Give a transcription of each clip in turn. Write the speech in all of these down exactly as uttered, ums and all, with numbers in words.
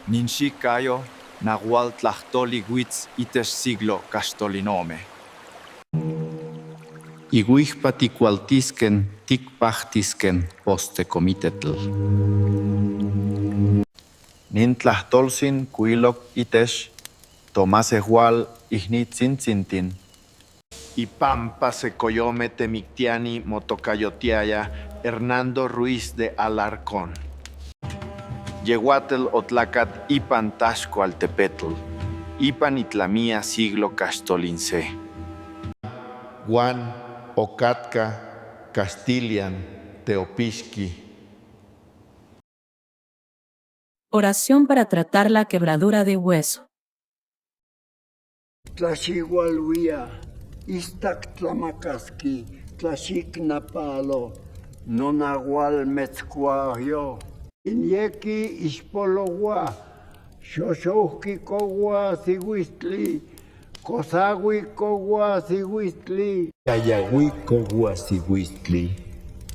Ninshi kayo, nahual tlahtoli wits itesh siglo kastolin ome. Iguihpa tikualtisken tikpahtisken poste komitetl. Nin tlahtolsin kuilok itesh, to masehual ihni tsintsintin. Ipampa se koyome temiktiani motokayotiaya Hernando Ruiz de Alarcón. Yehuatel otlakat ipan tashkual tepetl, ipan itlamia siglo kastolin se. Guan, okatka, kastilian, teopishki. Oración para tratar la quebradura de hueso. Tlashihualuia, istak tlamakaski, tlashiknapalo, nonahual metskuahio. Inyeki ishpolohua, shoshouhkikohua siwistli, kosahuikohua siwistli. Yayahuikohua siwistli,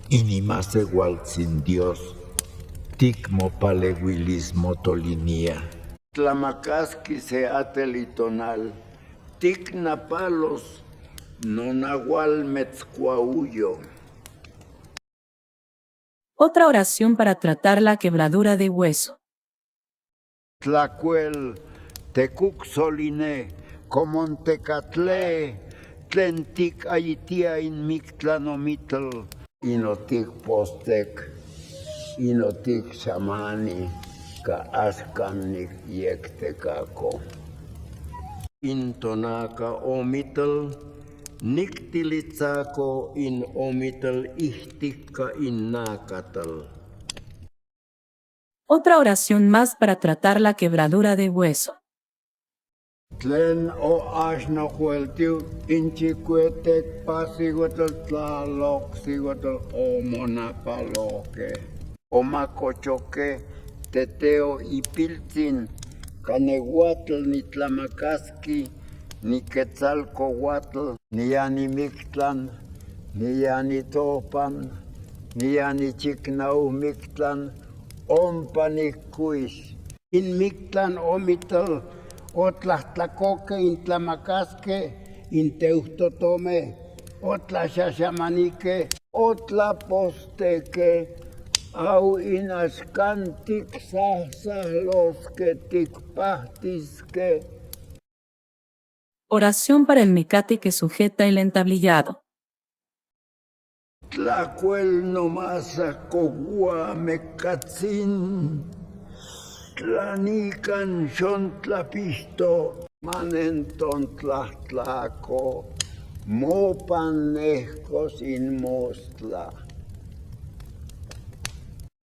inimasehualtsin Dios, tikmopalehuilis motolinia. Tlamakaski se atelitonal, tiknapalos, nonahual metskuauyo. Otra oración para tratar la quebradura de hueso. Tlakuel, tekuk soline, komontekatle, tlen tik ayitia in miktlan omitl. Inotik postek, inotik shamani, ka askan nik yektekako. In tonaka omitl, nik tilitsako in omitl ihtik ka in nakatl. Otra oración más para tratar la quebradura de hueso. Tlen o ashnohueltiu in chikuetek pa sigotl tlalok sigotl o monapaloke. O makochoke, teteo ipiltsin, kanehuatl ni tlamakaski, ni ketsalkohuatl, ni ya ni miktlan, ni ya ni topan, ni ya ni chiknau miktlan, ompa ni kuis. In miktlan omitl, o tlatlakoke in tlamakaske, in teuhtotome, o tlashashamanike, o tlaposteke, au in ashkan tik sahsahloske tik pahtiske. Oración para el mecate que sujeta el entablillado. Tlakuel nomasakohua mekatsin, tlanikan shon tlapihto, manen ton tlahtlako, mopan nehkos in mostla.